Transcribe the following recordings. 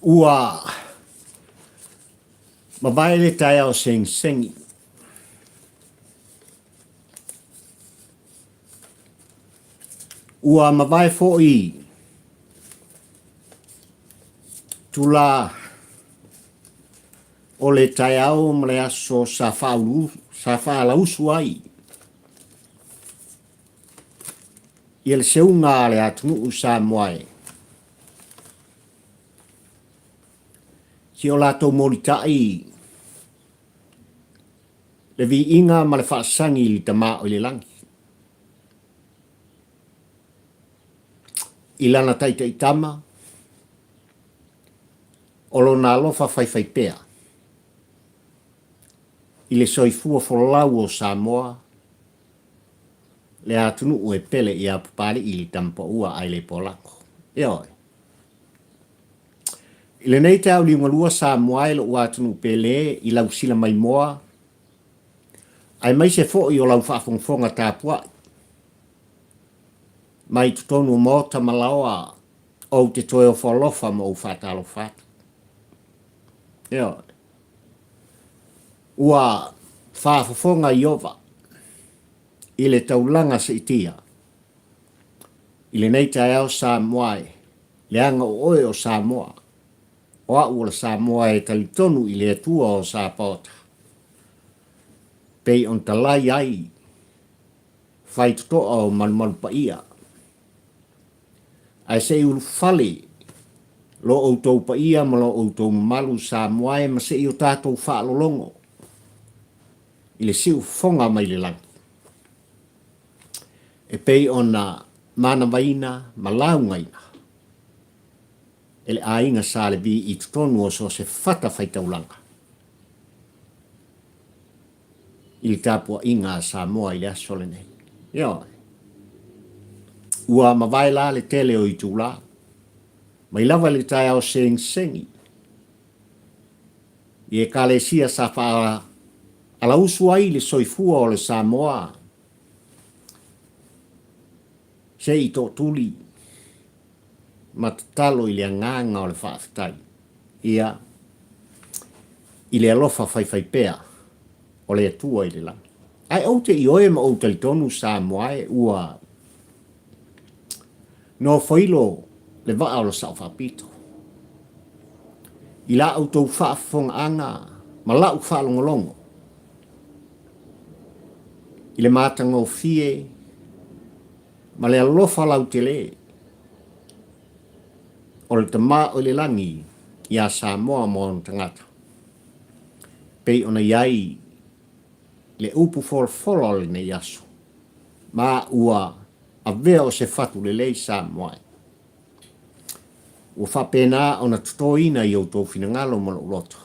Ua mavae le taeao segisegi. Ua mavae foi tula o le taeao ma le aso sa faalausu ai ia le seuga a le atunuu Samoa e si o latou molitai le viiga ma le faasagi i le Tama o i le lagi. I lana taitaitama, o lona alofa faifaipea i le soifua folau o Samoa, le atunuu e pele ia Papalii i le Tamapaua ae le Poalago. Ioe. I lenei taeao liugalua Samoa e lou atunuu pele i lau sila maimoa aemaise foi o lau faafogafoga tapuai mai totonu o maota ma laoa ou te toe ofo alofa ma ou faatalofa atu. Ioe. Ua faafofoga Iova i le taulaga siitia i lenei taeao Samoa e, leaga o oe o Samoa, o a'u o le Samoa e talitonu i le Atua o Sapaota, pei ona talai ai faitotoa o malumalu paia. Ae se i ulufale lo outou paia ma lo outou mamalu Samoa e ma se i o tatou faalologo i le siufofoga mai le lagi e pei ona manavaina ma laugaina e le aiga Sa Levi i totonu o so o se fata faitaulaga i le tapuaiga a Samoa i le aso lenei. Ioe. Ua mavae la le tele o itulā, mai lava i le taeao segisegi i Ekalesia sa faalausu ai le soifua o le Samoa se i tootuli ma tatalo i le agaga o le faafetai, ia, i le alofa faifaipea o le Atua i le lagi. Ae ou te ioe ma ou talitonu Samoa e ua nofoilo le vaa o le Sao Faapito i la outou faafofogaaga ma la'u faalogologo i le matagofie ma le alofa lautele o le Tama o i le Lagi iā Samoa ma ona tagata, pei ona i ai le upu folafola o lenei aso, ma ua avea o se fatu lelei Samoa e. Ua faapena ona totoina i outou finagalo ma lou loto.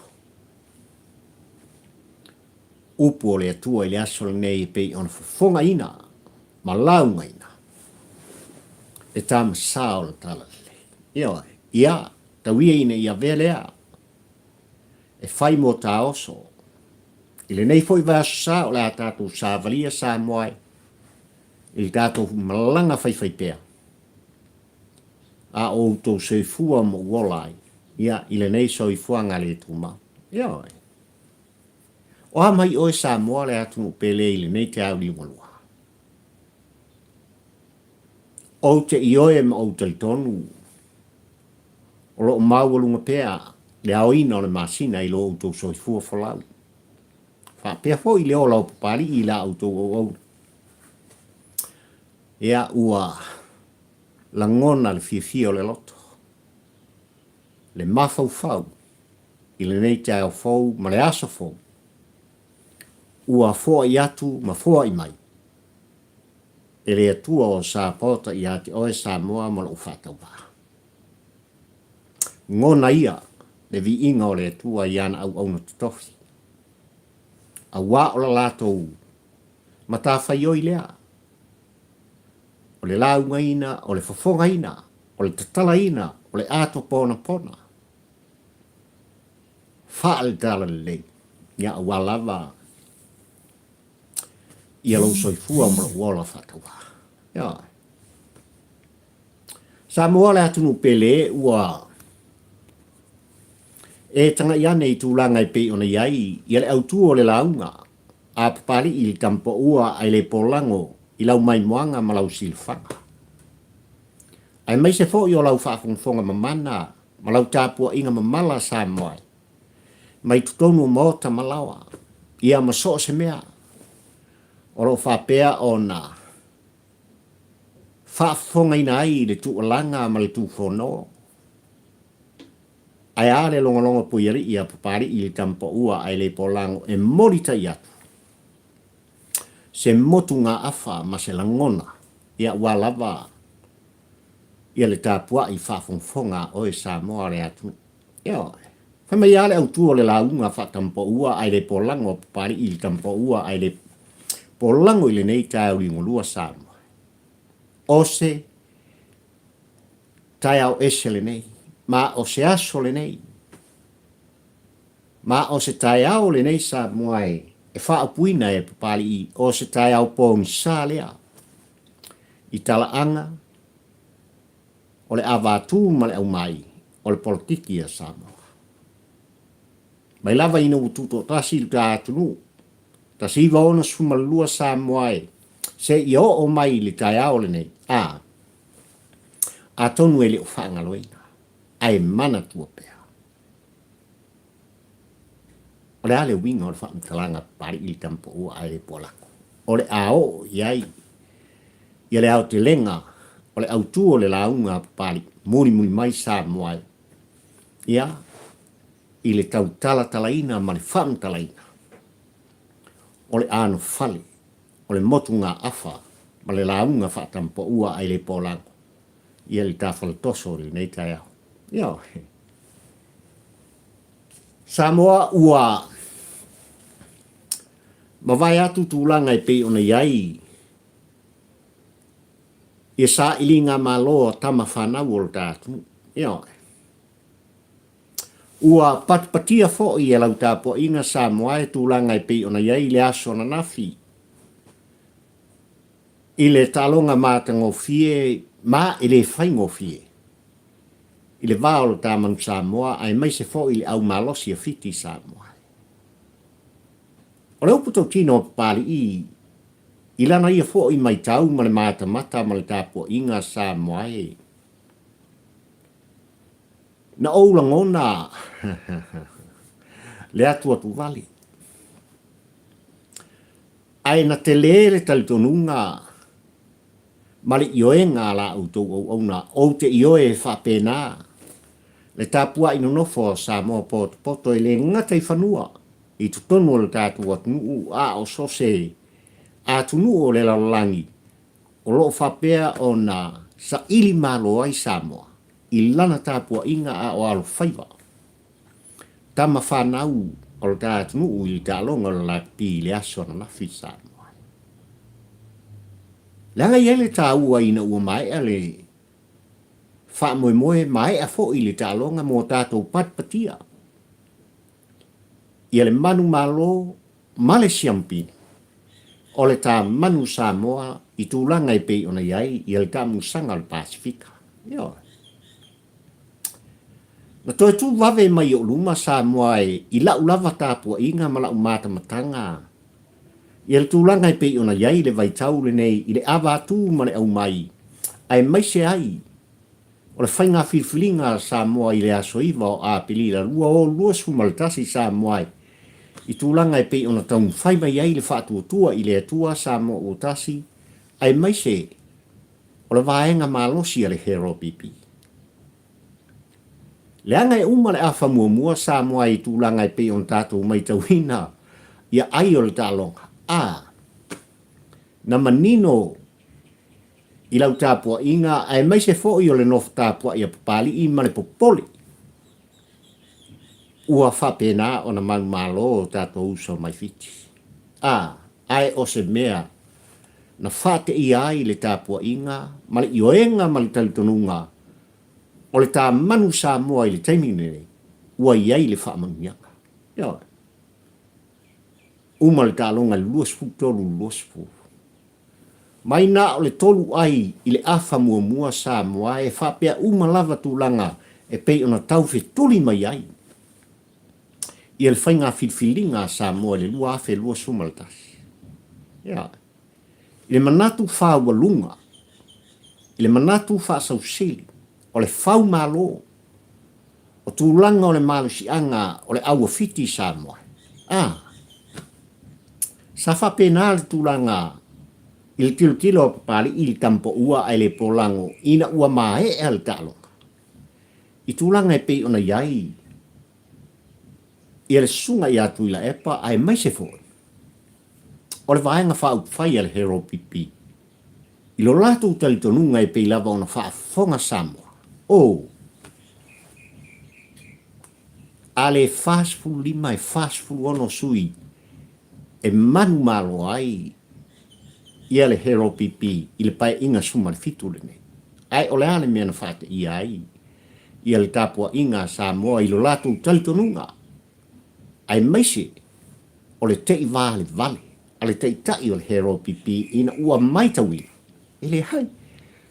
Upu o le Atua i le aso lenei e pei ona fofogaina ma laugaina le tamasā o le Talalelei. Ioe, ia, tau ia ina ia avea lea e fai mo taoso. I lenei foi vaiaso sa o le a tatou savalia Samoa e i le tatou malaga faifaipea a o outou soifua ma ou ola ai, ia, i lenei soifuaga le tumau. Ioe. O a mai oe Samoa le atunuu pele i lenei taeao liugalua? Ou te ioe ma ou talitonu o lo o maualuga pea le aoina o le masina i lo outou soifua folau, faapea foi le ola o Papalii i la outou auauna. Ia, ua lagona le fiafia o le loto, le mafaufau i lenei taeao fou ma le aso fou, ua foai atu ma foai mai e le Atua o Sapaota ia te oe Samoa ma lou faatauvaa. Gona ia le viiga o le Atua i ana auauna totofi, auā o la latou matafaioi lea, o le laugaina, o le fofogaina, o le tatalaina, o le atoponapona. Faale-talalelei, ia aua lava ia lou soifua ma lou ola faatauvaa. Ioe. Samoa le atunuu pele ua E tagai ane i tulaga e pei ona i ai ia le autu o le lauga a Papali'i i le Tamapoua ae le polago i lau maimoaga ma lau silafaga. Aemaise foi o lau faafogafoga mamana ma lau tapuaiga mamala Samoa e, mai totonu o maota ma laoa, ia ma so o se mea o lo o faapea ona faafofogaina ai le tuualaga ma le tufono. Ae a le logologo puialii a Papalii i le tamapaua ae le polago e molitai atu se motugaafa ma se lagona ia ua lava ia le tapuai faafogafoga a oe Samoa o le atunuu. Ioe. Fai mai a le autu o le lauga faatamapaua ae le polago a Papalii i le tamapaua ae le polago i lenei taeao liugalua Samoa. O se taeao ese lenei, ma o se aso lenei, ma o se taeao lenei Samoa e, e faaupuina e Papalii, o se taeao pogisa lea i talaaga o le avatū ma le aumai o le polokiki a Samoa. Mai lava ina ua tutoatasi le ta atunuu, 1962 Samoa e, seia oo mai i le taeao lenei, a, Atonu e le o faagaloina, ae manatua pea. O le a le uiga o le faamatalaga a Papali'i i le tamapaua ae le poalako? O le a oo i ai ia le aotelega o le autu o le lauga a Papali'i, mulimuli mai Samoa e, ia, i le tautalatalaina ma le faamatalaina o le anofale o le motugaafa ma le lauga faatampaua ae le polago ia le tafalatoso i lenei taeao. Ioe. Samoa ua mavae atu tulaga e pei ona i ai ia sailiga malo a tama fanau o lo ta atunuu. Ioe. Ua patipatia foi e lau tapuaiga Samoa e tulaga e pei ona i ai le aso ananafi i le taaloga matagofie ma e le faigofie i le va o le ta Manu Samoa aemaise foi le au malosi a Fiti Samoa. O le upu tautino a Papali'i i lana ia foi maitau ma le matamata ma le tapuaiga Samoa e Na ou lagona le atuatuvale, ae na tele le talitonuga ma le ioega a la outou auauna, ou te ioe e faapena le tapuai nonofo a Samoa potopoto e le gata i fanua i totonu o le tatou atunuu a o so se atunuu o le lalolagi o lo o faapea ona saili malo ai Samoa i lana tapuaiga a o alofaiva tama fanau o le ta atunuu i le taaloga o le lakapi i le aso ananafi i Samoa. Leaga i ai le taua ina ua maea le faamoemoe maea foi le taaloga mo tatou patipatia ia le manumalo ma le siampini o le ta manu Samoa i tulaga e pei ona i ai ia le taamusaga o le Pasefika. Ioe. Na toe tu vave mai i ou luma Samoa e i la'u lava tapuaiga ma la'u matamataga ia le tulaga e pei ona i ai le vaitau lenei i le avatū ma le aumai aemaise ai O le faiga filifiliga a Samoa i le aso 9 o Aperila 2021 Samoa i tulaga e pei ona taumafai mai ai le faatuatua i le Atua Samoa ua tasi aemaise o le vaega malosi a le HRPP. Leaga e uma le afa muamua Samoa i tulaga e pei ona tatou maitauina ia ai o le taaloga a na manino i lau tapuaiga aemaise foi o le nofo tapuai a Papali'i ma le popole ua faapena ona manumalo o tatou uso mai Fiti. A, ae o se mea na faateia ai le tapuaiga ma le ioega ma le talitonuga o le ta manu Samoa i le taimi lenei ua i ai le faamanuiaga. Ioe. Uma le taaloga i le 23 i le 20. Mai na o le tolu ai i le afa muamua Samoa e faapea uma lava tulaga e pei ona taufetuli mai ai. Ia le faiga filifiliga a Samoa i le 2021. Ia, i le manatu faaualuga, i le manatu faasausili, o le faumalo, o tulaga o le malosiaga o le auawhiti i Samoa, a, sa faapena le tulaga i le tilotilo a Papalii i le tamapoua ae le polago ina ua maea le taaloga i tulaga e pei ona i ai ia le susuga ia Tuilaepa aemaise foi o le Vaega Faaupufai a le HRPP i lo latou talitonuga e pei lava ona faafofoga Samoa, o a le 45 e 46 sui e manumalo ai ia le HRPP i le Paeaiga 17 lenei. Ae o le a le mea na faateia ai ia le tapuaiga a Samoa i lo latou talitonuga, aemaise o le tei valevale a le Taitai o le HRPP ina ua maitauina, e leai,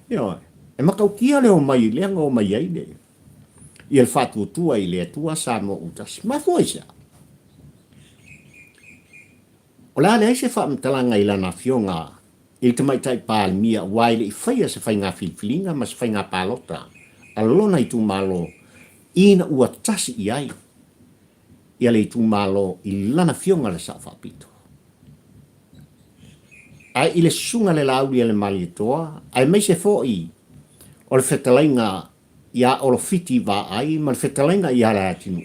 ioe, e matautia le omai lea na omai ai le, ia le faatuatua i le Atua Samoa ua tasi. Mafua i se a? O le a leai se faamatalaga i lana afioga i le Tamaitai Palemia aua e le i faia se faiga filifiliga ma se faiga palota a lona itumalo ina ua tasi i ai ia le itumalo i lana afioga le Sao Faapito. Ae i le Susuga le Laauli a le Malietoa aemaise foi o le fetalaiga ia Olofiti Vaai ma le fetalaiga ia Leatinuu,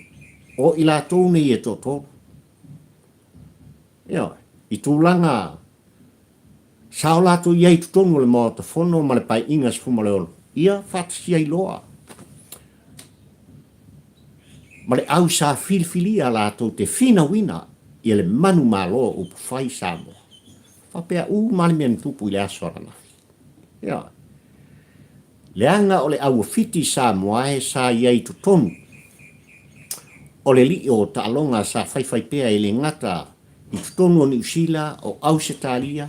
o i latou nei e toatolu. Ioe, i tulaga sa o latou i ai i totonu o le Maota Fono ma le Paeaiga 16, ia faatasia ai loa ma le au sa filifilia latou te finauina ia le manumalo o upufai Samoa. Faapea uma lava le mea na tupu i le aso ananafi. Ioe. Leaga o le auawhiti Samoa e sa i ai i totonu o le lii o taaloga sa faifai pea e le gata i totonu o Niu Sila, o Ausetalia,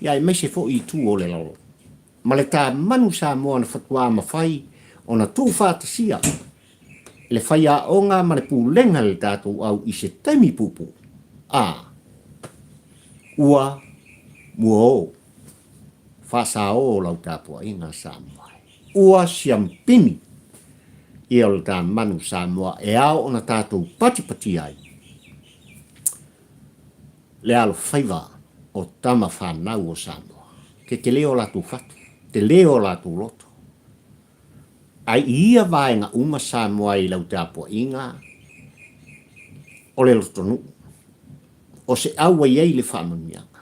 ia aemaise foi i itu o le lalolagi. Ma le tamanu Samoa na fatuā mafai ona tuufaatasia e le faiaoga ma le pulega le tatou au i se taimi puupuu, a ua muaō. Faasaō lau tapuaiga Samoa e. Ua siampini ia o le ta manu Samoa e ao ona tatou patipatia ai le alofaiva o tama fanau o Samoa. Ke tele o latou fatu, tele o latou loto. Ae i ia vaega uma Samoa i lau tapuaiga o le lotonuu, o se au ua i ai le faamanuiaga.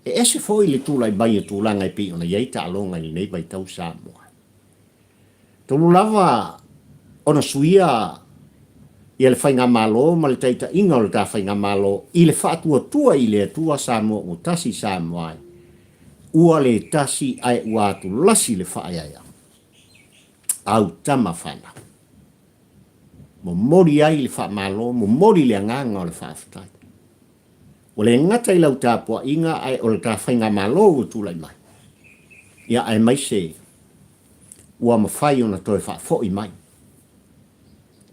E ese foi le tulai mai o tulaga e pei ona i ai taaloga i lenei vaitau Samoa. Talu lava ona suia ia le Faigamalo ma le taitaiga o le ta Faigamalo i le faatuatua i le Atua Samoa ua tasi Samoa ai, ua le tasi ae ua atulasi le faaeaea au tama fanau. Momoli ai le faamalo, momoli le agaga o le faafetai. Ua le gata i lau tapuaiga ae o le ta faigamalo ua tulai mai, ia aemaise ua mafai ona toe faafoi mai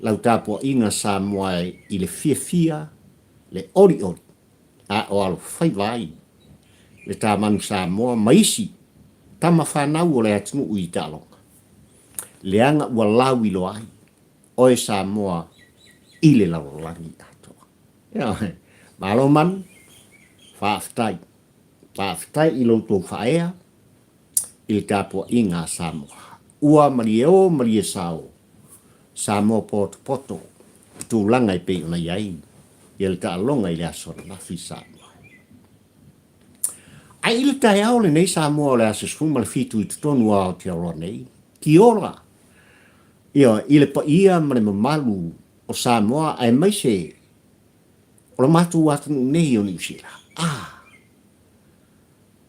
lau tapuaiga Samoa i le fiafia, le olioli a o alofaiva ai le ta manu Samoa ma isi tama fanau o le atunuu i taaloga, leaga ua lauiloa ai oe Samoa i le lalolagi atoa. Ioe. Malo manu, faafetai. Faafetai i lo outou faaea i le tapuaiga a Samoa. Ua malie o malie sao Samoa potopoto i tulaga e pei ona i ai ia le taaloga i le aso ananafi Samoa. Ae i le taeao lenei Samoa o le aso 17 i totonu o Aotearoa nei, tiola ioe, i le paia ma le mamalu o Samoa aemaise o le matou atunuu nei o Niu Sila. A!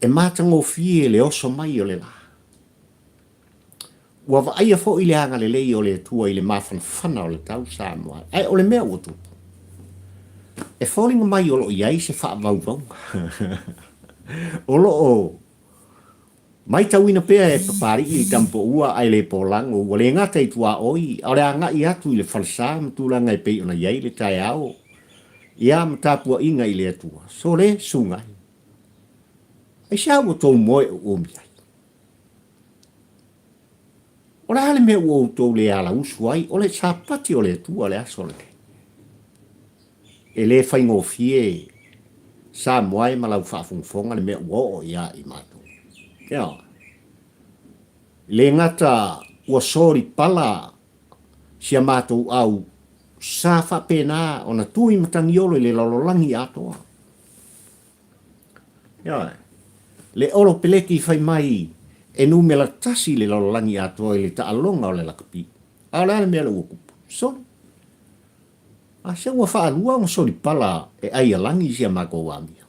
E matagofie le oso mai o le lā. Ua vaaia foi le agalelei o le Atua i le mafanafana o le tau Samoa, ae o le mea ua tupu, e foliga mai o lo o i ai se faavauvauga o lo o. Maitauina pea e Papali'i le tamapoua ae le polago, ua le gata i tuaoi, a o le agai atu i le falesa ma tulaga e pei ona i ai le taeao, ia ma tapuaiga i le Atua. Sole, sugai. Aisea ua tou moe uumi ai? O le a le mea ua outou le alausu ai? O le Sapati o le Atua le aso lenei. E le faigofie Samoa e ma lau faafogafoga le mea ua oo ia i matou. Ioe. E le gata ua soli pala si a matou au sa faapena ona tui matagiolo i le lalolagi atoa. Ioe. Le olo peleki fai mai e numera tasi i le lalolagi atoa i le taaloga o le lakapi. A o le a le mea lea ua tupu? Soli. A se ua faalua ona solipala e ai alagi si a matou amio.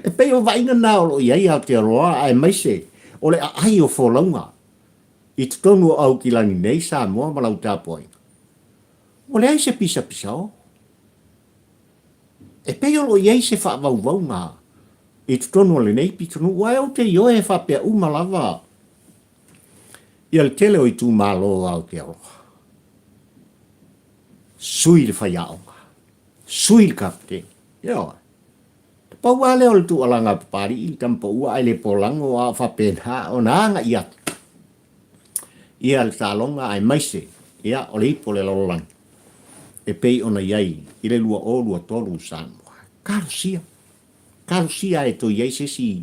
E pei o vaaiga na o lo o i ai Aotearoa aemaise o le aai o folauga i totonu o Aukilani nei, Samoa ma lau tapuaiga. Ua leai se pisapisao. E pei o lo o i ai se faavauvauga i totonu o lenei pitonuu, ae ou te ioe e faapea uma lava ia le tele o itumalo o Aotearoa. Sui le faiaoga, sui le kaputeni. Ioe. Na pau lava lea o le tuualaga a Papalii, le tama paua ae le polago a o faapena ona agai atu ia le taaloga aemaise ia o le ipu o le lalolagi e pei ona i ai i le 2023 Samoa. Talosia, talosia e toe i ai se isi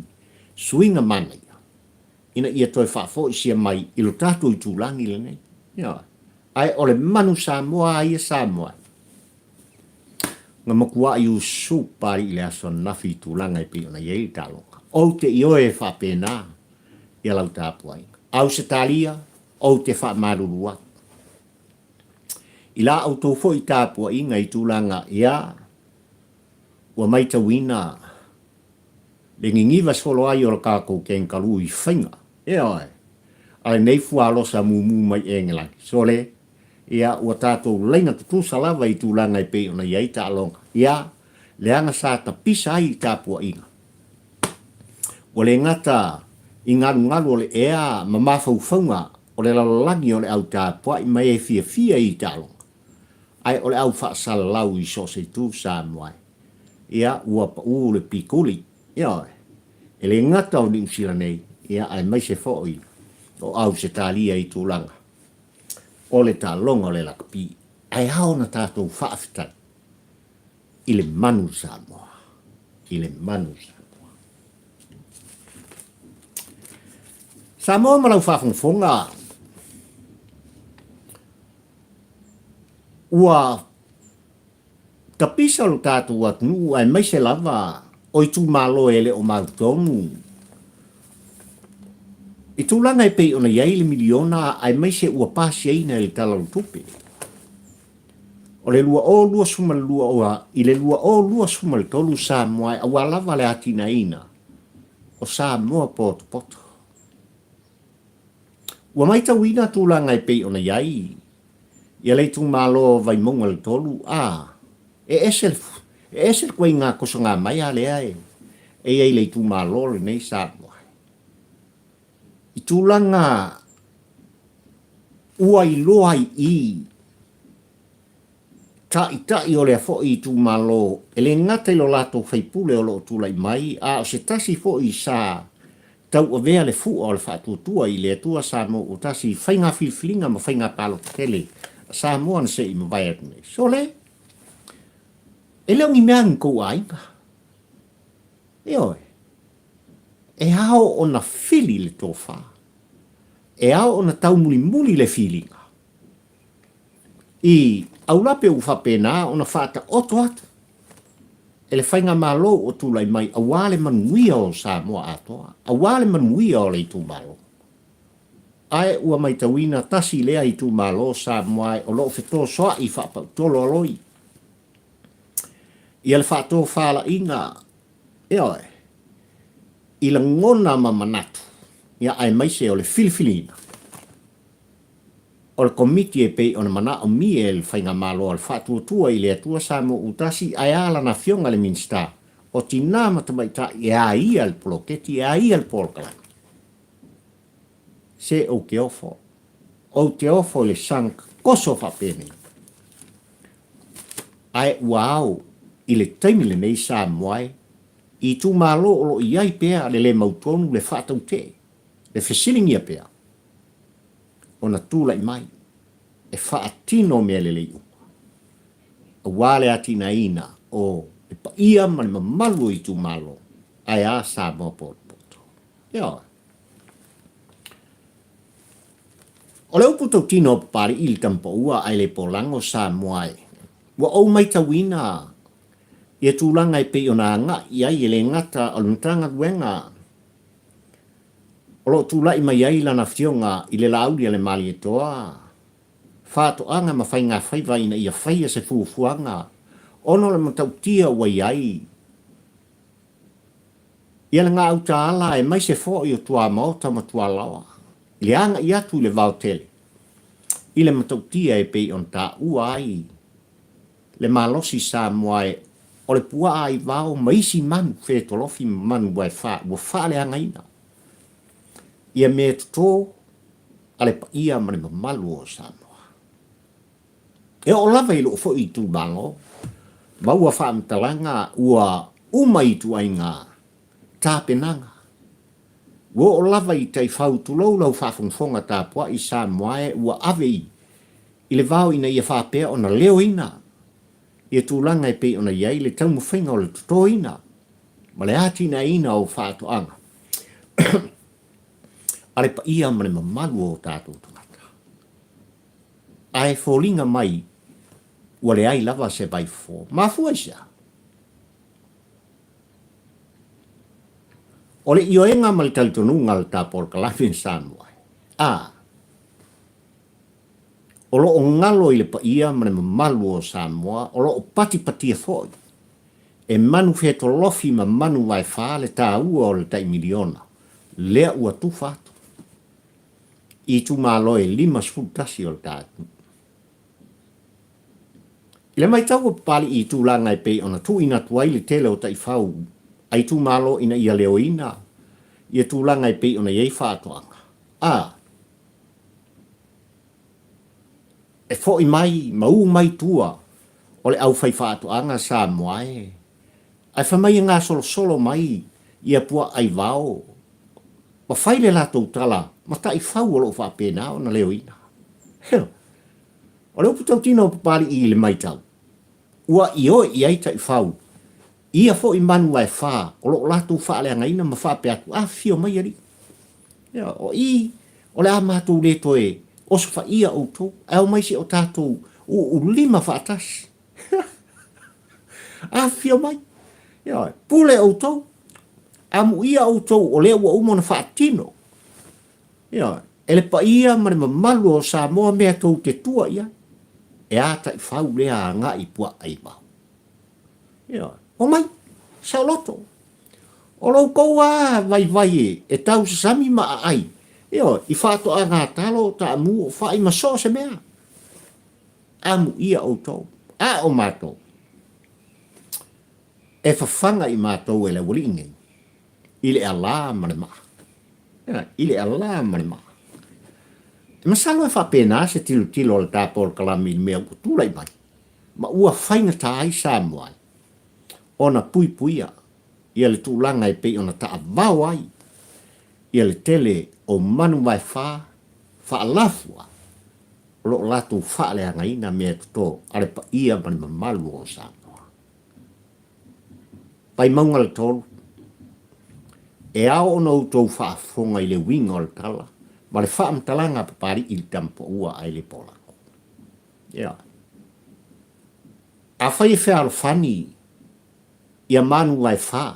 suiga manaia ina ia toe faafoisia mai i lo tatou itulagi lenei. Ioe. Ae o le manu Samoa a ia Samoa na matuai usupa ai i le aso ananafi i tulaga e pei ona i ai le taaloga. Ou te ioe e faapena ia lau tapuaiga. Ausetalia, ou te faamalulu atu i la outou foi tapuaiga i tulaga ia ua maitauina le niniva solo ai o le tatou kenkalu i faiga, ioe, a lenei fualosa mumu mai Engelani. Sole, ia, ua tatou laina tutusa lava i tulaga e pei ona i ai taaloga, ia, leaga sa tapisa ai i tapuaiga. Ua le gata i galugalu o le ea ma mafaufauga o le lalolagi o le au tapuai mai e fiafia i taaloga, ae o le au faasalalau i so o se itu Samoa e. Ia, ua pau le pikuli, ioe, e le gata o Niu Sila nei, ia, aemaise foi o Ausetalia i tulaga o le taaloga o le lakapi. Ae ao ona tatou faafetai i le manu Samoa, i le manu Samoa. Samoa ma lau faafogafoga, ua tapisa lo tatou atunuu aemaise lava o itumalo e le o mautonu i tulaga e pei ona i ai le miliona aemaise ua pasiaina i le Tala o le Tupe o le 2022 i le 2023 Samoa aua lava le atinaeina o Samoa potopoto. Ua maitauina tulaga e pei ona i ai ia le itumalo o Vaimauga le 3, a, e ese le, e ese le ituaiga tosogamaea lea e i ai i le itumalo lenei Samoa. I tulaga ua iloa ai i Taitai o lea foi itumalo, e le gata i lo latou faipule o lo o tulai mai, a o se tasi foi sa tauavea le fua o le faatuatua i le Atua Samoa ua tasi i faiga filifiliga ma faiga palota tele a Samoa na se i mavae atu nei. Sole, e le o ni mea ni tou aiga. Ioe, e ao ona fili le tofa. E ao ona taumulimuli le filiga. I aulape ua faapena ona faataoto atu e le Faigamalo ua tulai mai aua le manuia o Samoa atoa, aua le manuia o le itumalo. Ae ua maitauina tasi lea itumalo Samoa o lo o fetosoa'i faapautolo aloi ia le faatofalaiga, ioe, i lagona ma manatu, ia aemaise o le filifiliina o le Komiti e pei ona manaomia e le Faigamalo a le Faatuatua i le Atua Samoa Utasi ae a lana Afioga i le Minisita o tinā ma tamaitai e a ia le poloketi, e a ia le polokalame. Se ou te ofo, ou te ofo i le saga koso faapenei. Ae ua ao i le taimi lenei Samoa e, i itumalo o lo o i ai pea le le mautonu, le faatautee, le fesiligia pea, ona tulai mai e faatino mea lelei uma, aua le atinaeina o le paia ma le mamalu o itumalo, ae a Samoa potopoto. Ioe. O le upu tautino a Papalii i le Tamapaua ae le polago Samoa e, ua ou maitauina ia tulaga e pei ona agai i ai e le gata o le Matagaluega o lo o tulai mai ai lana afioga i le Laauli a le Malietoa, Faatoaga ma Faigafaiva ina ia faia se fuafuaga ona o le matautia ua i ai ia le gaautaala aemaise foi o tuamaota ma tualaoa i le agai atu i le vaotele i le matautia e pei ona taua ai le malosi Samoa e o le puaa aivao ma isi manu fetolofi ma manu waefa ua faaleagaina ia mea toto a le paia ma le mamalu o Samoa. E oo lava i lou foi itumalo, maua faamatalaga ua uma ituaiga tapenaga. Ua oo lava i taifau tulou lau faafogafoga tapuai Samoa e ua ave i i le vao ina ia faapea ona leoina ia tulaga e pei ona i ai le taumafaiga o le totoina ma le atinaeina o faatoaga a le paia ma le mamalu o o tatou tagata. Ae foliga mai ua leai lava se vaifofo. Mafua i se a? O le ioega ma le talitonuga a le ta polokalame Samoa, a O lo o galo i le paia ma le mamalu o Samoa, o lo o patipatia foi e manu fetolofi ma manu vaefa le taua o le tai miliona lea ua tufa atu i itumalo e 51 o le ta atunuu. I le matau a Papalii i tulaga e pei ona tuuina atu ai le tele o taifau a itumalo ina ia leoina ia tulaga e pei ona i ai faatoaga, a E foi mai ma u mai tua o le aufaifaatoaga Samoa e, ae fai mai e gasolosolo mai ia puaa aivao ma fai le latou tala ma taifau o lo o faapena ona leoina. Hell! O le upu tautino a Papalii i le matau, ua ioe i ai taifau Ia foi manu ae fa o lo o latou faaleagaina ma faapea atu, Afifio mai alii. Ia, o i, o le a matou le toe osofaia outou, ae omai se o tatou uulima faatasi. Afifio mai. Ia, pule outou. Amuia outou o lea ua uma ona faatino. Ia, e le paia ma le mamalu o Samoa mea tou te tua i ai. E a taifau lea agai i puaa i vao. Ioe. Omai, saoloto. O lo outou lava vaivai e tausasami ma aai, ioe, i faatoaga talo, taamu, fai ma so o se mea. Amuia outou, a o matou, e fafaga i matou e le aualii nei, i le alā ma le maa. Ioe, i le alā ma le maa. E masalo e faapena se tilotilo a le ta polokalame i le mea ua tulai mai. ma ua faigata ai Samoa ona puipuia ia le tulaga e pei ona taavao ai ia le tele o manu vaefa faalafua o lo o latou faaleagaina mea toto a le paia ma le mamalu o Samoa. Vaimauga le 3, E ao ona outou faafofoga i le uiga o le tala ma le faamatalaga a Papalii i le Tamapaua ae le Polako. Ia. Afai e fealofani ia manu vaefa,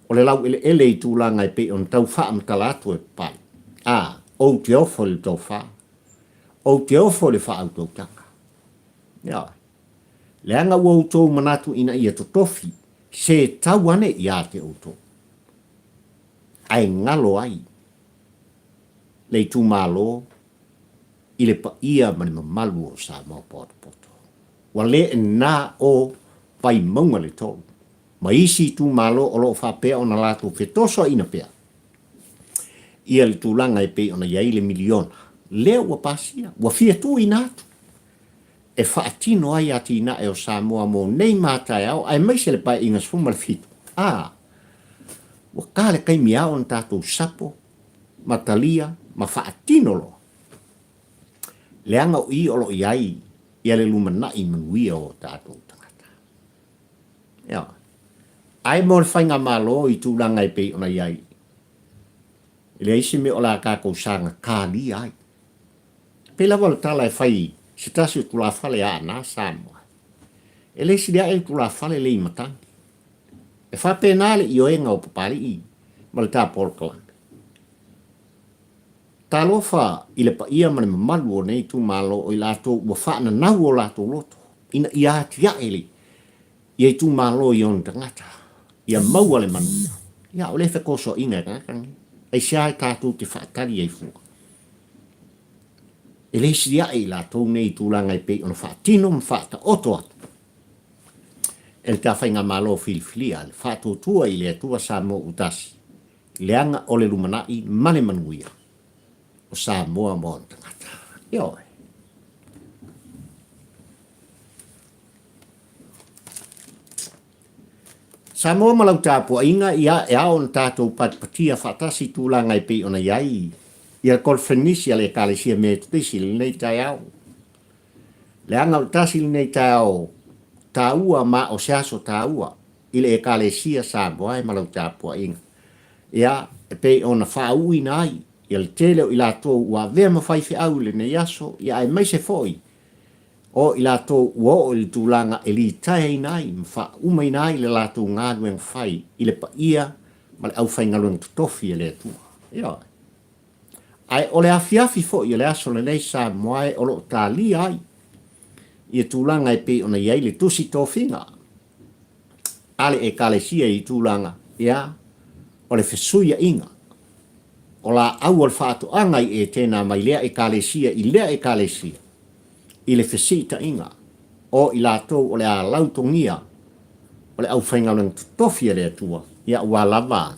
o le laueleele i tulaga e pei ona tau faamatala atu e Papalii, a, ou te ofo i le tofa, ou te ofo i le faautautaga. Ia. Leaga ua outou manatu ina ia totofi se tau ane ia te outou, ae galo ai le itumalo i le paia ma le mamalu o Samoa potopoto. Ua le na o Vaimauga le 3. ma isi itumalo o lo o faapea ona latou fetosoaina pea ia le tulaga e pei ona i ai le miliona lea ua pasia, ua fia tuuina atu e faatino ai atinae o Samoa mo nei ma taeao aemaise le Paeaiga 17. A, ua ta le taimi e ao ona tatou sapo ma talia ma faatino loa, leaga o i o lo o i ai ia le lumanai manuia o tatou tagata. Ioe. Ae mo le faigamalo i tulaga e pei ona i ai, e leai se mea o le a tatou saga talia ai. E pei lava o le tala e fai i se tasi o tulafale a Aana Samoa, E le sili ae le tulafale le i matagi. E faapena le ioega o Papalii ma le ta polokalame. Talofa i le paia ma le mamalu o nei itumalo o i latou ua faananau o latou loto ina ia atiae le ia itumalo i ona tagata ia maua le manuia. Ia, o lea fetosoaina e tagata nei. Aisea e tatou te faatali ai fua? E le sili ae i latou nei i tulaga e pei ona faatino ma faataoto atu e le ta faigamalo filifilia le faatuatua i le Atua Samoa ua tasi, leaga o le lumanai ma le manuia o Samoa ma ona tagata. Ioe. Samoa ma lau tapuaiga, ia, e ao ona tatou patipatia faatasi tulaga e pei ona i ai ia le koneferenisi a le Ekalesia Metotisi i lenei taeao. Leaga o le tasi lenei taeao taua ma o se aso taua i le Ekalesia Samoa e ma lau tapuaiga. Ia, e pei ona faauuina ai ia le tele o i latou ua avea ma faifeau i lenei aso, ia aemaise foi o i latou ua oo i le tulaga e litaeaina ai ma faaumaina ai le latou galuega fai i le paia ma le aufaigaluega totofi a le Atua. Ioe. Ae o le afiafi foi o le aso lenei Samoa e o lo o talia ai ia tulaga e pei ona i ai le tusi tofiga a le Ekalesia i tulaga ia o le fesuiaiga o laau o le faatoaga i Etena mai lea Ekalesia i lea Ekalesia i le fesiitaiga o i latou o le a lautogia o le aufaigaluega totofi a le Atua, ia ua lava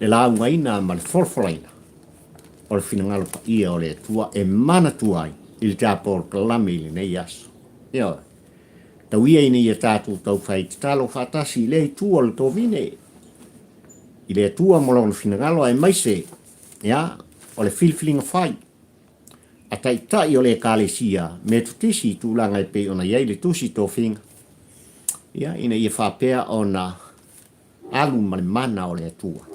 le laugaina ma le folafolaina o le finagalo paia o le Atua e manatua ai i le tapolokalame i lenei aso. Ioe. Tau ia ina ia tatou taufai tatalo faatasi i lea itu o le tovine i le Atua ma lona finagalo aemaise ia o le filifiliga fai a taitai o le Ekalesia Metotisi i tulaga e pei ona i ai le tusi tofiga, ia, ina ia faapea ona alu ma le mana o le Atua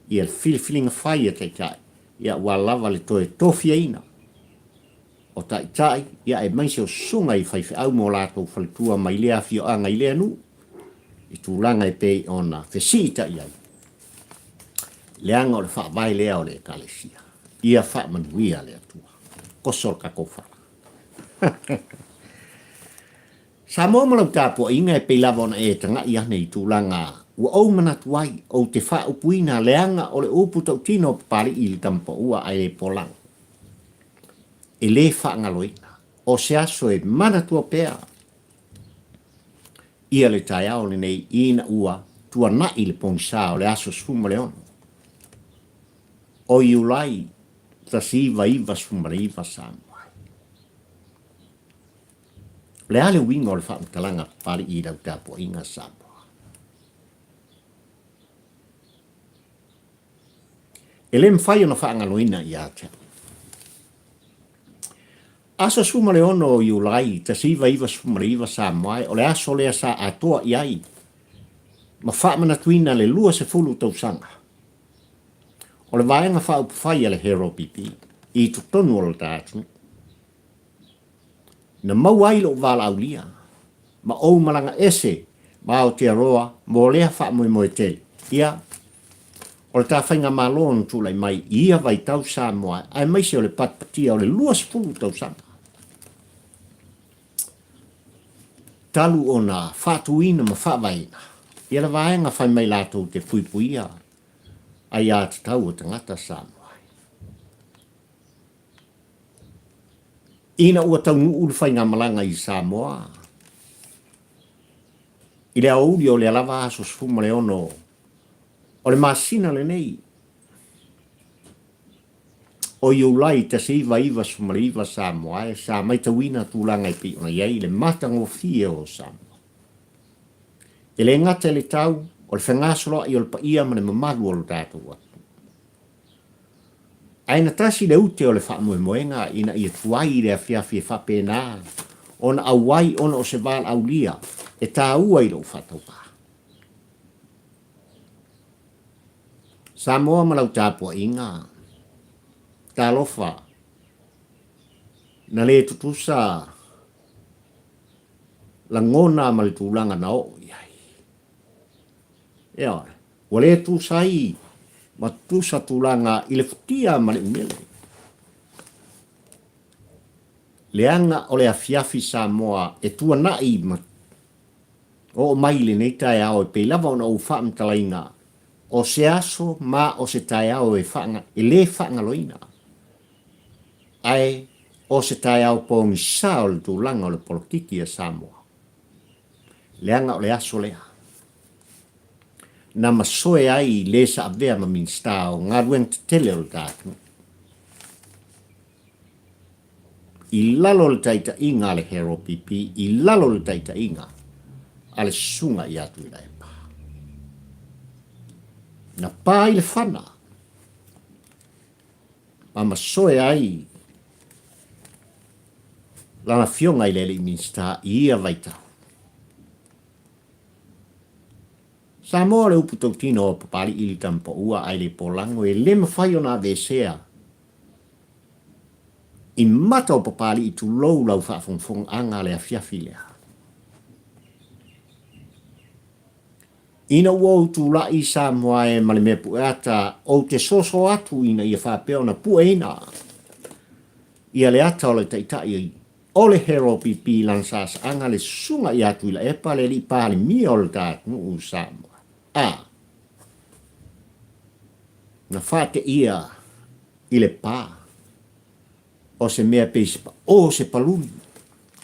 ia le filifiliga fai a taitai, ia ua lava le toe tofiaina o taitai, ia aemaise o susuga i faifeau ma o latou faletua mai lea afioaga i lea nuu, i tulaga e pei ona fesiitai ai, leaga o le faavae lea o le Ekalesia. Ia faamanuia le Atua. Koso le tatou fala. Samoa ma lau tapuaiga e pei lava ona e tagai ane i tulaga ua ou manatu ai, ou te faaupuina leaga o le upu tautino o Papalii i le tamapaua ae le polaga. E le faagaloina, o se aso e manatua pea ia le taeao lenei ina ua tuanai le pogisa o le aso 16 o Iulai 1999 Samoa. O le a le uiga o le faamatalaga Papalii i lau tapuaiga Samoa? E le mafai ona faagaloina ia te au. Aso 16 o Iulai 1999 Samoa o le aso lea sa atoa i ai ma faamanatuina le 20 tausaga o le Vaega Faaupufai a le HRPP i totonu o lo ta atunuu. Na maua ai lou valaaulia ma ou malaga ese ma Aotearoa mo lea faamoemoe tele. Ia, o le ta faigamalo na tulai mai i ia vaitau Samoa aemaise o le patipatia o le 20 tausaga talu ona faatuina ma faavaeina ia le vaega fai mai latou te puipuia aiatatau a tagata Samoa. Ina ua taunuu le faigamalaga i Samoa, I le aoauli o lea lava aso 16 o le masina lenei o Iulai 1999 Samoa e sa maitauina tulaga e pei ona i ai le matagofie o Samoa. E le gata i le tau o le fegasoloai o le paia ma le mamalu o lo tatou atunuu. Ae na tasi le ute o le faamoemoega ina ia tuai i le afiafi e faapena ona auai ona o se valaaulia e taua i lou faatauvaa. Samoa ma lau tapuaiga, talofa, na le tutusa lagona ma le tulaga na oo i ai. Ioe, ua le tusa ai ma tutusa tulaga i le futia ma le umele. Leaga o le afiafi Samoa e tuanai ma oo mai i lenei taeao e pei lava ona ou faamatalaina o se aso ma o se taeao e faga, e le faagaloina, ae o se taeao pogisa o le tulaga o le polokiki a Samoa. Leaga o le aso lea na masoe ai le sa avea ma Minisita o Galuega Tetele o le ta atunuu. I lalo o le taitaiga a le HRPP, i lalo o le taitaiga a le Susuga ia Tuilaepa. Na pa ai le fana ma masoe ai lana afioga i le alii Minisita i ia vaitau. Samoa o le upu tautino o Papali'i le Tamapaua ae le polago e le mafai ona aveesea i mata o Papali'i tulou lau faafogafogaaga le afiafi lea. Ina ua ou tulai i Samoa e ma le mea pueata ou te soso atu ina ia faapea ona pueina ia le ata o le taitai o le HRPP i lana saasaaga le susuga ia Tuilaepa le alii Palemia o le ta atunuu Samoa. A. Na faateia i le pa o se mea pei se paʻō se paluni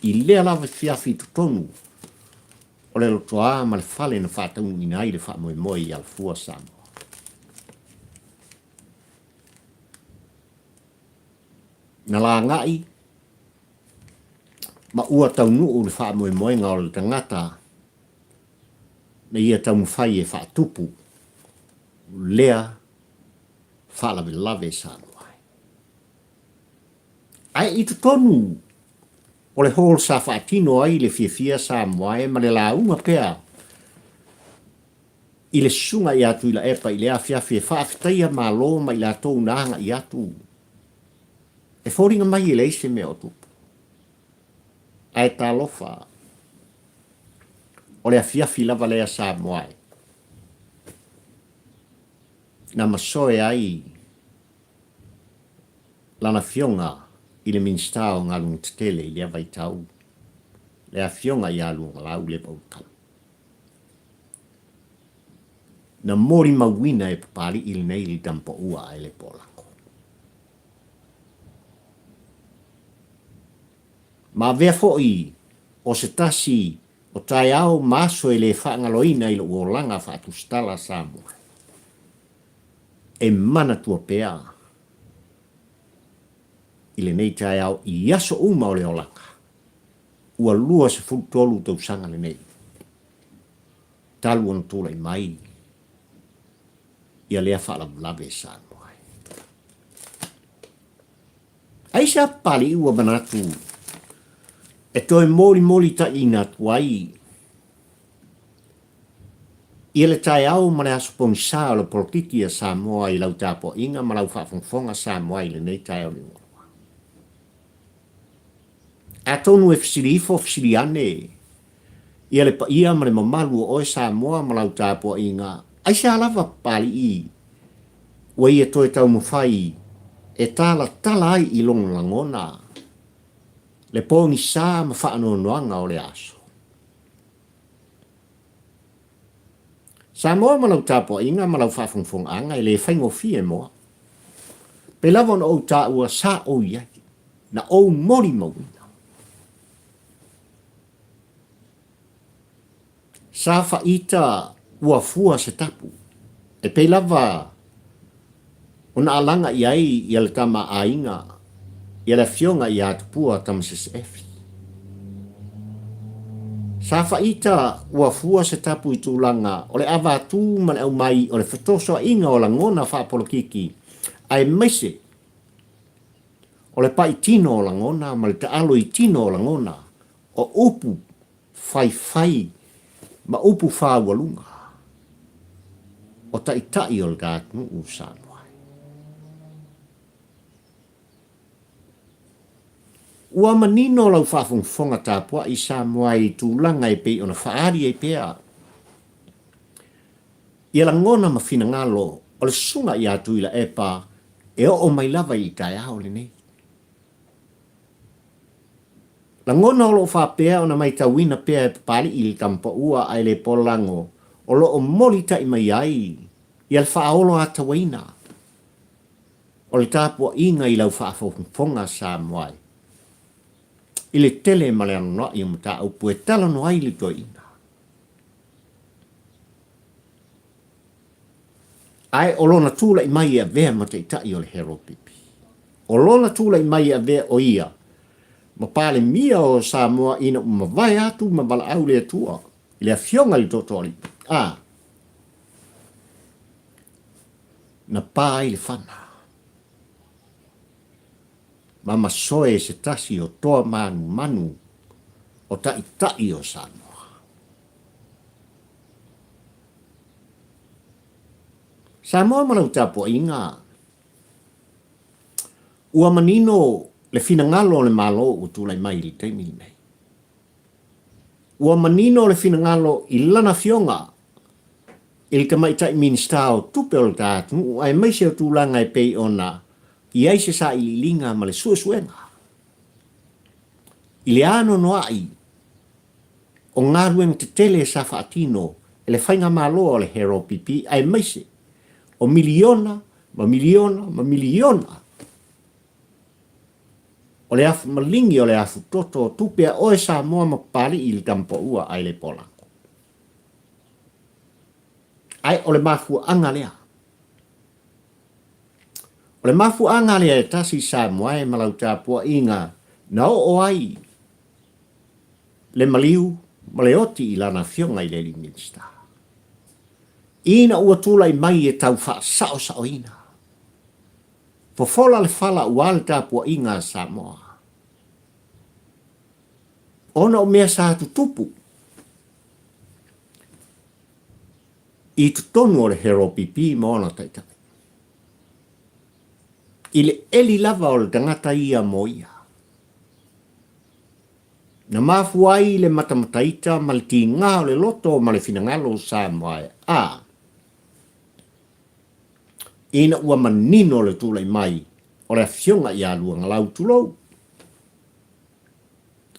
i lea lava afiafi i totonu o le lotoā ma le fale na faataunuuina ai le faamoemoe i Alafua, Samoa. Na lagai ma ua taunuu le faamoemoega o le tagata na ia taumafai e faatupu lea faalavelave Samoa. Ae i totonu o le hall sa faatino ai le fiafia Samoa e ma le lauga pea i le susuga ia Tuilaepa i le afiafi e faafetaia Malo ma i latou na agai atu. E foliga mai e leai se mea o tupu. Ae talofa, o le afiafi lava lea Samoa e na masoe ai lana afioga i le Minisita o Galuega Tetele i lea vaitau, le Afioga ia Luagalau Lepaulutala. Na molimauina e Papali'i lenei le tamapaua ae le poolago. Ma avea foi o se tasi o taeao ma aso e le faagaloina i lou olaga faatusitala Samoa e manatua pea i lenei taeao i aso uma o le olaga, ua 23 tausaga lenei talu ona tulai mai ia lea faalavelave Samoa. Aisea Papali'i ua manatu e toe molimolitaiina atu ai ia le taeao ma le aso pogisa o le polokiki a Samoa i lau tapuaiga ma lau faafogafoga Samoa i lenei taeao liugalua. Atonu e fesili ifo fesili ane ia le paia ma le mamalu o oe Samoa ma lau tapuaiga, aisea lava Papali'i ua ia toe taumafai e talatala ai i lona lagona le pogisa ma faanoanoaga o le aso. Samoa ma lau tapuaiga ma lau faafogafogaaga e le faigofie mo au. Pei lava ona ou taua sa ou i ai, na ou molimauina. Sa faaita ua fua se tapu, e pei lava ona alaga i ai ia le tama a aiga, ia le afioga ia Tupua Tamasese Efi. Sa faaita ua fua se tapu i tulaga o le avatu ma le aumai o le fetosoaina o lagona faapolokiki aemaise o le pai tino o lagona ma le taalo i tino o lagona o upu faifai ma upu faaualuga o taitai o le ta atunuu Samoa. Ua manino lau faafogafoga tapuai Samoa i tulaga e pei ona faaali ai pea ia lagona ma finagalo o le susuga ia Tuilaepa e oo mai lava i le taeao lenei. Lagona o lo o faapea ona matauina pea e Papalii i le Tamapaua ae le Polago o lo o molitai mai ai ia le faaoloatauaina o le tapuaiga i lau faafogafoga Samoa i le tele ma le anoanoai o mataupu e talanoa ai le toeaina. Ae o lona tulai mai e avea ma taitai o le HRPP. O lona tulai mai e avea o ia ma Palemia o Samoa ina ua mavae atu ma valaau le Atua i le afioga i le Tootooalii, a na pa ai le fana ma masoe e se tasi o toa manumanu o taitai o Samoa. Samoa ma lau tapuaiga, ua manino le finagalo o le Malo ua tulai mai i le taimi lenei. Ua manino le finagalo i lana afioga i le Tamaitai Minisita o Tupe o le ta atunuu aemaise o tulaga e pei ona i ai se sailiiliga ma le suesuega i le anoanoai o galuega tetele sa faatino e le Faigamalo a le HRPP aemaise o miliona ma miliona ma miliona o le afu maligi o le afu toto o tupe a oe Samoa ma Papalii i le Tamapaua ae le Polago. Ae o le mafuaaga lea. O le mafuaaga lea e tasi Samoa e ma lau tapuaiga na oo ai le maliu ma le oti i lana afioga i le alii Minisita. Ina ua tulai mai e tau faasaosaoina. Fofola le fala aua le tapuaiga a Samoa. Ona o mea sa tutupu i totonu o le HRPP ma ona taitai. I le eli lava o le tagata ia mo ia. Na mafua ai le matamataita ma le tiga o le loto ma le finagalo o Samoa e a ina ua manino le tulai mai o le afioga ia Luagalau tulou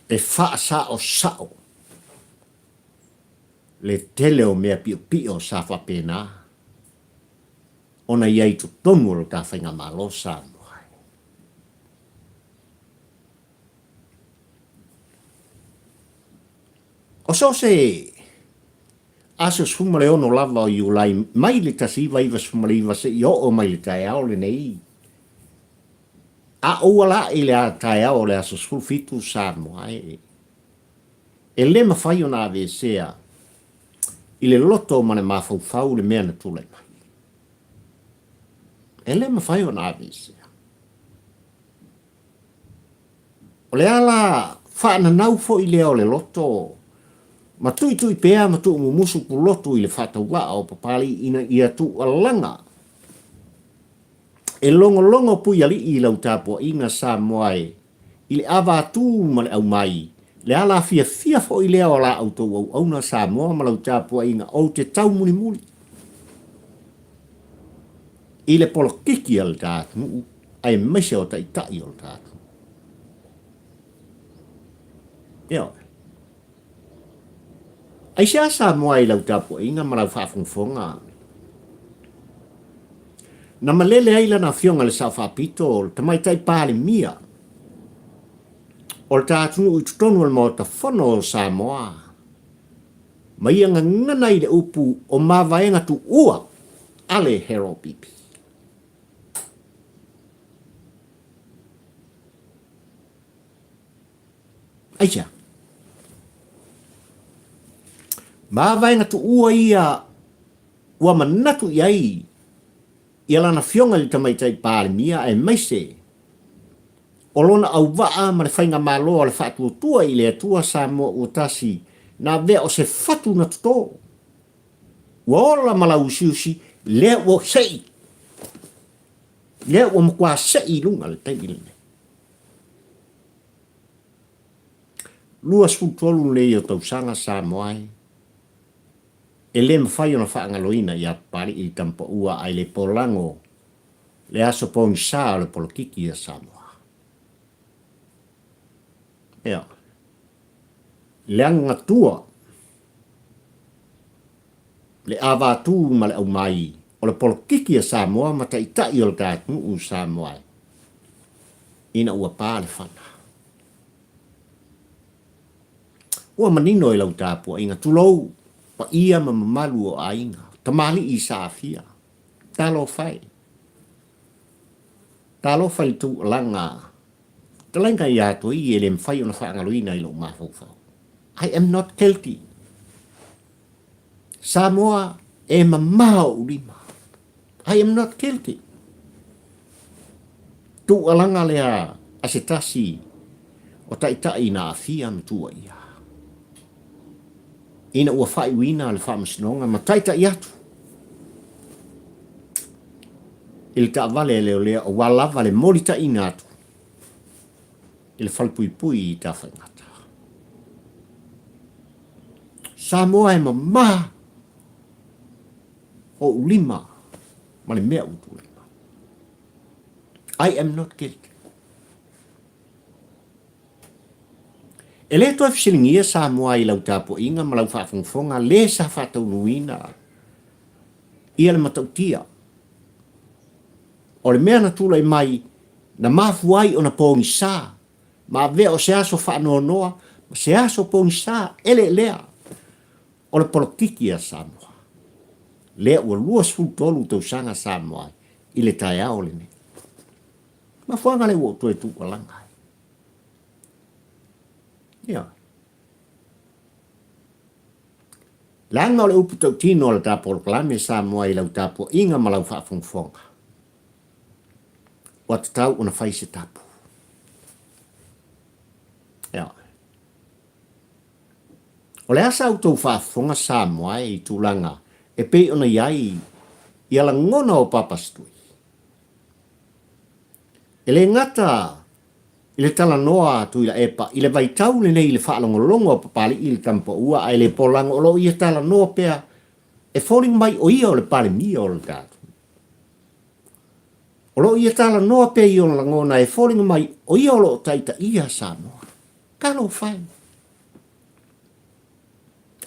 e faasaosao le tele o mea piopio sa faapena ona i ai i totonu o lo ta faigamalo Samoa. O so o se aso 16 lava o Iulai mai le 1999 seia oo mai le taeao lenei, a ou ala ae i le taeao o le aso 17 Samoa e, e le mafai ona aveesea i le loto ma le mafaufau le mea na tulai mai. E le mafai ona aveesea. O le ala faananau foi lea o le loto ma tuitui pea ma tuumumusu pulotu i le faatauvaa o Papalii ina ia tuualaga e logologo puialii i lau tapuaiga Samoa e i le avatū ma le aumai, le ala fiafia foi lea o la outou auauna Samoa ma lau tapuaiga ou te taumulimuli i le polokiki a le ta atunuu aemaise o taitai o le ta atunuu. Ioe. Aisea Samoa i lau tapuaiga ma lau faafogafoga na malele ai lana afioga i le Sao Faapito o le Tamaitai Palemia o le ta atunuu i totonu o le Maota Fono o Samoa. Ma ia gagana i le upu o mavaega tuua a le Harold Beebe. Aisea? Mavaega tuua ia ua manatu i ai ia lana Afioga i le Tamaitai Palemia aemaise o lona auvaa ma le faigamalo a le Faatuatua i le Atua Samoa ua tasi na avea o se fatu na toto ua ola ma lauusiusi lea ua sei lea ua matua sei i luga le taimi lenei. 23 nei o tausaga Samoa ai e le mafai ona faagaloina ia Papali'i i Tampaua ae le polago le aso pogisa o le polokiki a Samoa. Ea, le agatua, le avatū ma le aumai o le polokiki a Samoa ma taitai o le ta atunuu Samoa ina ua pa le fana. Ua manino i lau tapuaiga, tulou, paia ma mamalu o aiga, tamalii sa aafia. Talofa e. Talofa i le tuualaga fetalaiga ia Atoii e le mafai ona faagaloina i lou mafaufau. I am not guilty. Samoa e mama ou lima. I am not guilty. Tuualaga lea a se tasi o taitai na aafia ma tuuaia. Ina ua faaiuina le faamasinoga ma taitai atu i le taavale a leoleo aua lava le molitaiina atu i le falepuipui i Tafaigata. Samoa e mama ou lima ma le mea ua tulai mai. I am not guilty. E le toe fesiligia Samoa i lau tapuaiga ma lau faafogafoga le sa faataunuuina ia le matautia o le mea na tulai mai na mafua ai ona pogisa ma avea o se aso faanoanoa ma se aso pogisa eleelea o le polokiki a Samoa lea ua 23 tausaga Samoa i le taeao lenei. Mafuaaga lea ua ou toe tuualaga ai. Ioe. Leaga o le upu tautino a le ta polokalame Samoa i lau tapuaiga ma lau faafogafoga, ua tatau ona fai se tapu. Ioe. O le a sa outou faafofoga Samoa e i tulaga e pei ona i ai ia lagona o Papa Setui? E le gata i le talanoa a Tuilaepa i le vaitau lenei i le faalogologo a Papali'i i le Tamapaua ae le polago o lo o ia talanoa pea e foliga mai o ia o le Palemia o le tatou. O lo o ia talanoa pea i ona lagona e foliga mai o ia o lo o taitaia Samoa. Talofa e!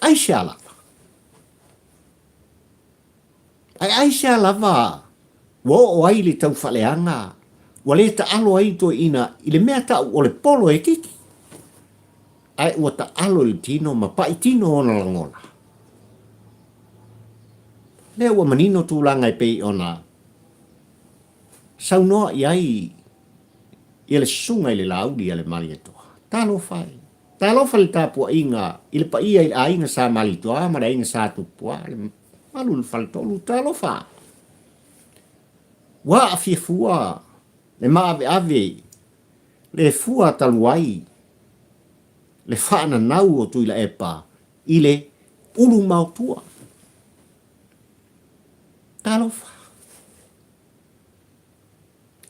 Aisea lava? Ae aisea lava ua oo ai le taufaaleaga ua le taalo ai toeaiina i le mea tau o le polo e kiki, ae ua taalo i le tino ma pai tino ona lagona? Lea ua manino tulaga e pei ona saunoa i ai ia le susuga i le Laauli a le Malietoa. Talofa e! Talofa i le tapuaiga i le paia i le aiga Sa Malitoa ma le aiga Sa Tupua, le malu i le faletolu. Talofa! Ua aafia fua le maaveave le fua talu ai le faananau o Tuilaepa i le Ulumaotua. Talofa!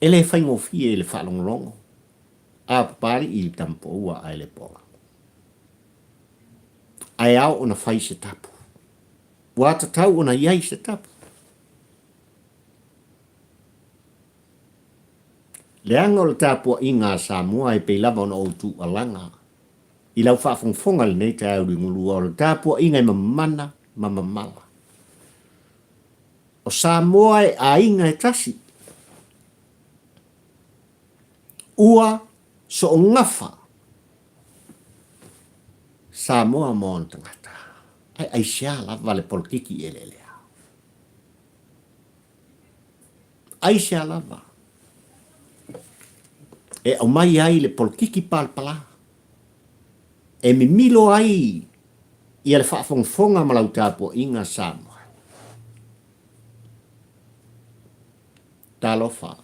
E le faigofie i le faalogologo a Papalii i le Tamapoua ae le pola. Ae ao ona fai se tapu. Ua tatau ona i ai se tapu. Leaga o le tapuaiga a Samoa e pei lava ona ou tuualaga i lau faafogafoga i lenei taeao liugulua o le tapuaiga e mamana ma mamala. O Samoa e aiga e tasi. Ua soogafa Samoa ma ona tagata. Ae aisea lava le polokiki eleelea? Aisea lava e aumai ai le polokiki palapala e mimilo ai ia le faafogafoga ma lau tapuaiga Samoa? Talofa!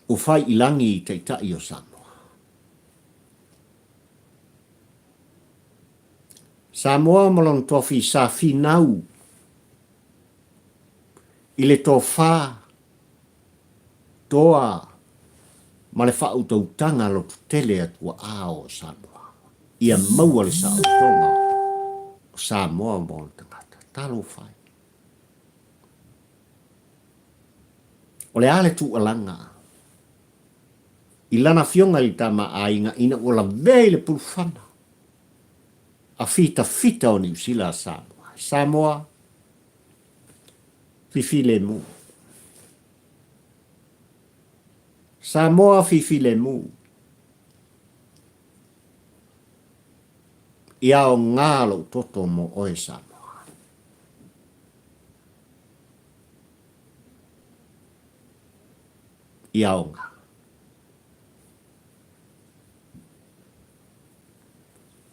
Ua fai i lagi Taitai o Samoa. Samoa ma lona tofi sa finau i le tofa toa ma le faautautaga lototele a tuaa o Samoa ia maua le saolotoga o Samoa ma ona tagata. Talofa e! O le a le tuualaga i lana afioga i le Tama a Aiga ina ua lavea i le pulufana a fitafita o Niu Sila a Samoa. Samoa, fifilemu. Samoa, fifilemu. Ia aoga lou toto mo oe Samoa. Ia aoga.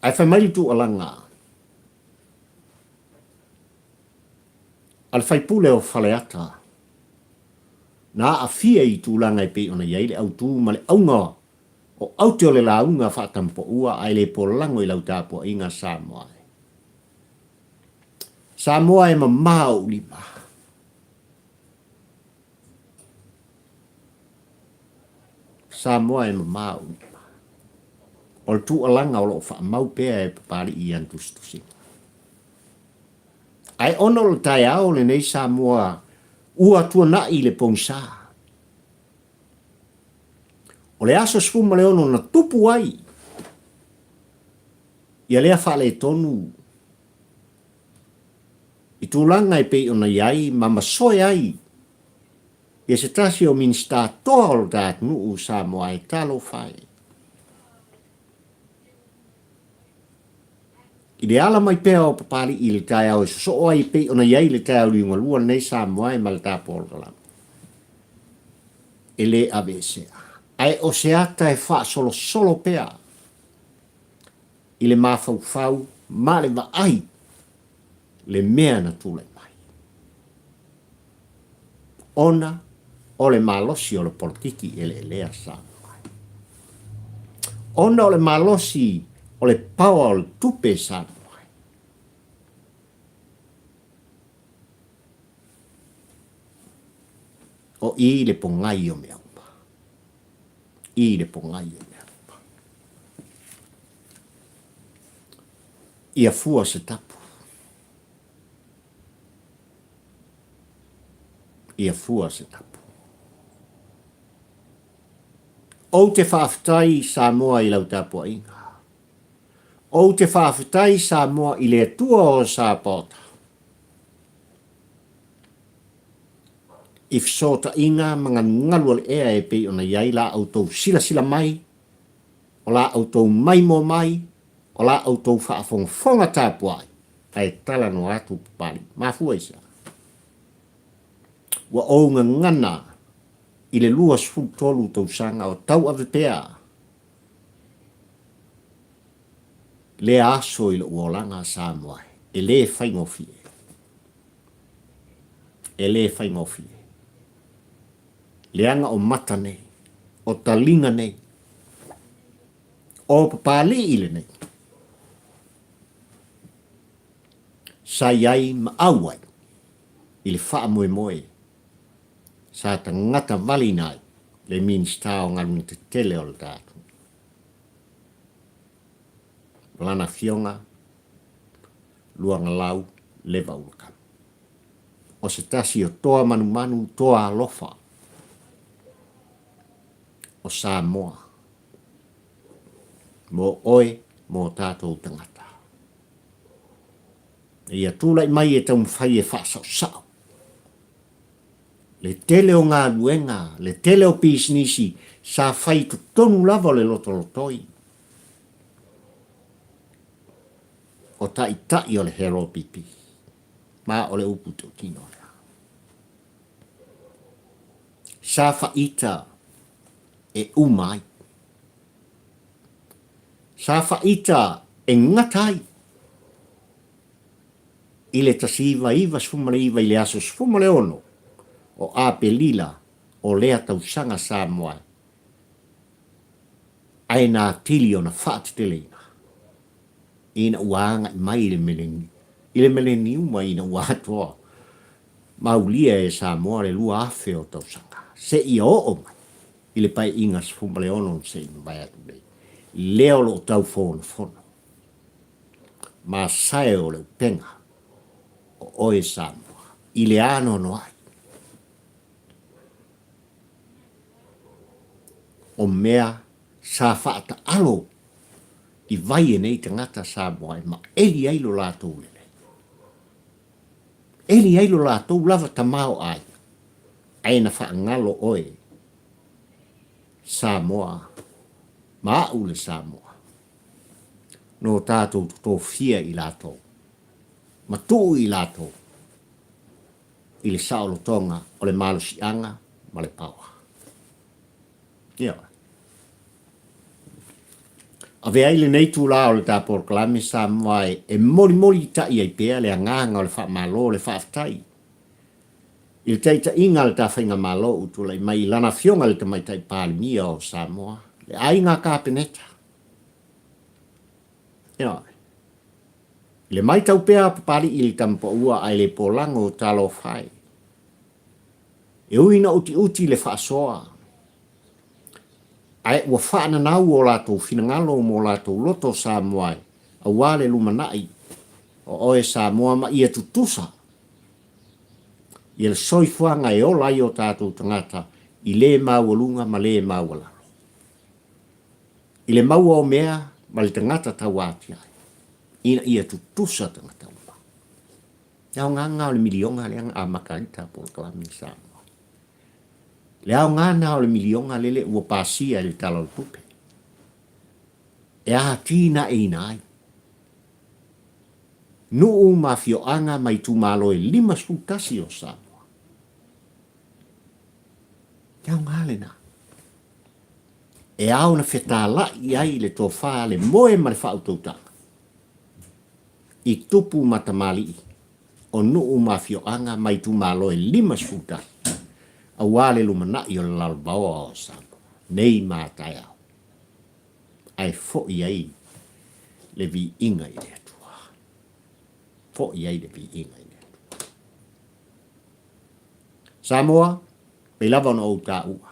Ae fai mai le tuualaga a le faipule o Faleata, na aafia i tulaga e pei ona i ai le autu ma le auga o aute o le lauga faatampoua ae le polago i lau tapuaiga Samoa e. Samoa e mama ou lima. Samoa e mama ou lima. O le tuualaga o lo o faamau pea e Papalii i ana tusitusiga. Ae ona o le taeao lenei Samoa ua tuanai i le pogisa. O le aso 16 na tupu ai ia lea faaletonu i tulaga e pei ona i ai ma masoe ai ia se tasi o Minisita toa o lo ta atunuu Samoa e talofa e. I le ala mai pea o Papalii i le taeao e sosoo ai e pei ona i ai le taeao liugalua lenei Samoa e ma le ta polokalame. E le aveesea. Ae o se ata e faasolosolo pea i le mafaufau ma le vaai le mea na tulai mai. Ona o le malosi o le polokiki eleelea Samoa ai. Ona o le malosi o le paoa o le tupe Samoa ai. O i le pogai o mea uma. I le pogai o mea uma. Ia fua se tapu. Ia fua se tapu. Ou te faafetai Samoa i lau tapuaiga. Ou te faafetai Samoa i le Atua o Sapaota. I fesootaiga ma galugalu o le ea e pei ona i ai la outou silasila mai, o la outou maimoa mai, o la outou faafogafoga tapuai, ae talanoa atu Papalii. Mafua i se a? Ua ou gagana i le 23 tausaga o tauave pea lea aso i lou olaga Samoa e le faigofie. E le faigofie. Leaga o mata nei, o taliga nei, o Papalii lenei. Sa i ai ma au ai i le faamoemoe sa tagata valeina ai le Minisita o Galuega Tetele o le ta atunuu. O lana afioga Luagalau Leva Ulakamu. O se tasi o toa manumanu toa alofa o Samoa mo oe mo tatou tagata. Ia tulai mai e taumafai e faasaosao le tele o galuega, le tele o pisinisi sa fai i totonu lava o le lotolotoi. O taitai o le HLPP. Ma o le upu tautino lea. Sa faaita e uma ai. Sa faaita e gata ai i le 1999 i le aso 16 o Aperila o lea tausaga Samoa ae na atili ona faateteleina ina ua agai mai i le i le meleniuma ina ua atoa ma aulia e Samoa le 2000 o tausaga seia oo mai i le Paeaiga 16 na se i mavae atu nei, lea o lo o tau fonofono ma sae o le upega o oe Samoa i le anoanoai o mea sa faataalo i vai e nei tagata Samoa e maeli ai lo latou lelei. Eli ai lo latou lava tamaoaiga, ae na faagalo oe Samoa ma a'u le Samoa, no tatou totofia i latou, ma tuu i latou i le saolotoga o le malosiaga ma le paoa. Ioe. Avea ai lenei itula o le ta polokalame Samoa e molimolitai ai pea le agaga o le faamalo le faafetai i le taitaiga a le ta faigamalo ua tulai mai i lana afioga i le Tamaitai Palemia o Samoa, le aiga Kapeneta. Ioe. I le maitau pea a Papalii i le tamapaua ae le polago talofa e. E ui ina utiuti le faasoa, ae ua faananau o latou finagalo mo latou loto Samoa e, aua le lumanai o oe Samoa ma ia tutusa ia le soifuaga e ola ai o tatou tagata i le maualuga ma le maualalo. I le maua o mea ma le tagata tauatiae, ina ia tutusa tagata uma. Le aoga lena o le miliona lea na amata ai le ta polokalame i Samoa. Le aoga lena o le miliona lele ua pasia i le Tala o le Tupe e atinaeina ai nuu ma afioaga ma itumalo e 51 o Samoa. Le aoga lena. E ao ona fetalai ai le tofa, le moe ma le faautautaga i tupu ma tamalii o nuu ma afioaga ma itumalo e 51 aua le lumanai o le lalovaoa o Samoa nei ma taeao, ae foi ai le viiga i le Atua. Foi ai le viiga i le Atua. Samoa, pei lava ona ou taua,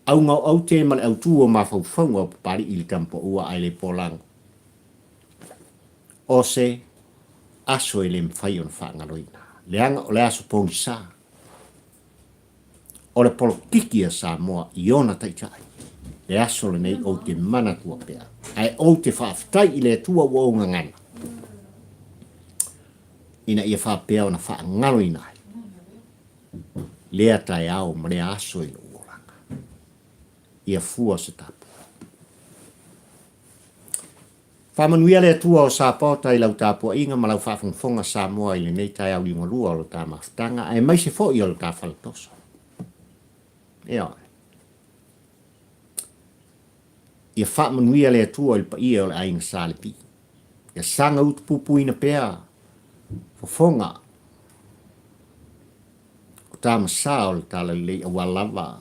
auga o aute ma le autu o mafaufauga o Papalii i le Tamapaua ae le polago. O se aso e le mafai ona faagaloina, leaga o le aso pogisa o le polokiki a Samoa i ona taitai. Le aso lenei ou te manatua pea, ae ou te faafetai i le Atua ua ou gagana, ina ia faapea ona faagaloina ai lea taeao ma lea aso i lou olaga. Ia fua se tapu. Faamanuia le Atua o Sapota i lau tapuaiga ma lau faafogafoga Samoa i lenei taeao liugalua o lo ta mafutaga aemaise foi o lo ta faletoso. Ioe. Ia faamanuia le Atua i le paia o le aiga Sa Levi. Ia saga utupupuina pea fofoga o tama sa o le Talalelei aua lava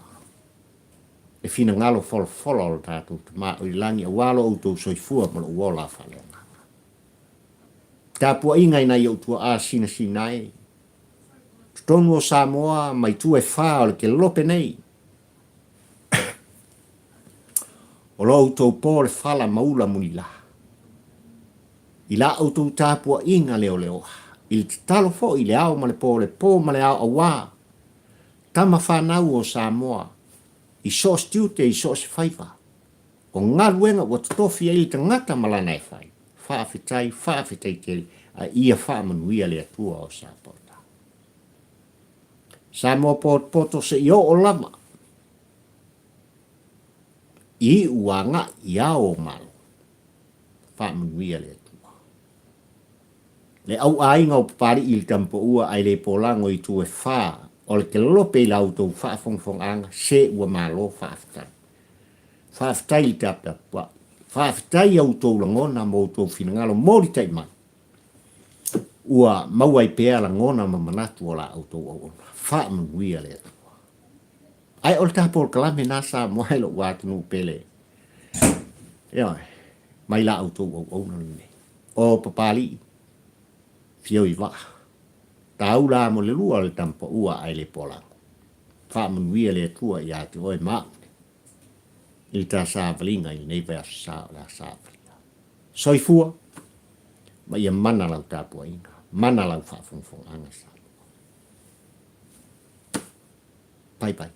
le finagalo folafola o lo tatou Tama o i le lagi aua lo outou soifua ma lou ola faaleagaga. Tapuaiga i nai ou tuaa sinasina e, totonu o Samoa ma itu e fa o le kelope nei, o lo outou po le fala ma ula mulila, i la outou tapuaiga leoleoa, i le tatalo foi i le ao ma le po, le po ma le ao aua Tama fanau o Samoa, i so o se tiute, i so o se faiva, o galuega ua totofi ai le tagata ma lana e fai, faafetai, faafetai tele, a ia faamanuia le Atua o Sapota. Samoa potopoto se i oo lava i iu agai i ao o Malo. Faamanuia le Atua. Le au aiga o Papali'i i le Tamapaua ae le polago i itu e fa o le kelope i la outou faafogafogaga se ua malo faafetai. Faafetai i le taputapuai. Faafetai i a outou lagona ma outou finagalo molitai mai ua maua ai pea lagona ma manatu o la outou auauna. Faamanuia le Atua. Ae o le ta polokalame na Samoa e lou atunuu pele. Ioe, mai la outou auauna lenei. O Papalii, fio i vaa. Taula mo le lua o le tamapaua ae le polago. Faamanuia le Atua ia te oe ma au nei i le ta savaliga i lenei vaiaso sa o le a savalia. Soifua ma ia mana lau tapuaiga, mana lau faafogafogaaga Samoa. Bye bye.